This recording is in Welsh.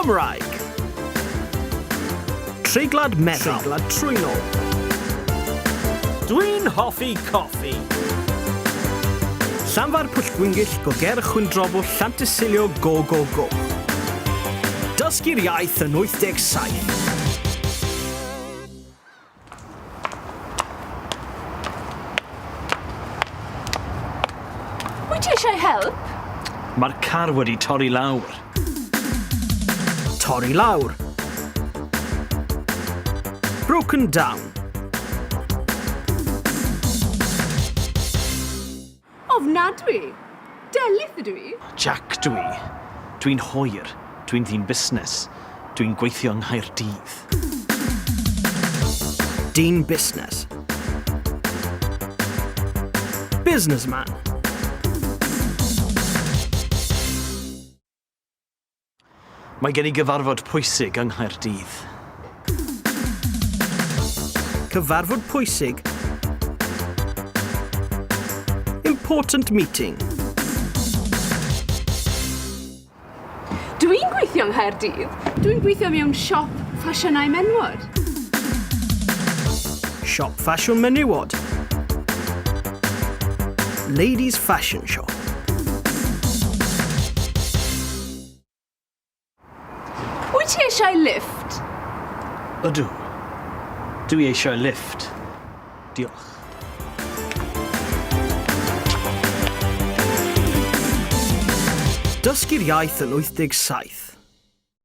Cymraeg. Treiglad meddal. Treiglad trwynol. Dwi'n hoffi coffi. Llanfair Pwllgwyngyll, Goger Chwyndrobwll, Llantysilio, go go go. Dysgu'r iaith yn 87. Wyt ti eisiau help? Mae'r car wedi torri lawr. Torri lawr. Broken down. Ofnadwy! Delyth ydw i. Jack dw i. Dwi'n hwyr. Dwi'n ddyn busnes. Dwi'n gweithio yng Nghaerdydd. Dyn busnes. Businessman. Mae gen i gyfarfod pwysig yng Nghaerdydd. Cyfarfod pwysig. Important meeting. Dwi'n gweithio yng Nghaerdydd. Dwi'n gweithio mewn siop ffasiynau menywod. Siop ffasiwn menywod. Ladies fashion shop. Wyt ti eisiau lifft? Ydw. Dwi eisiau lifft. Diolch. Dysgu'r iaith yn 87.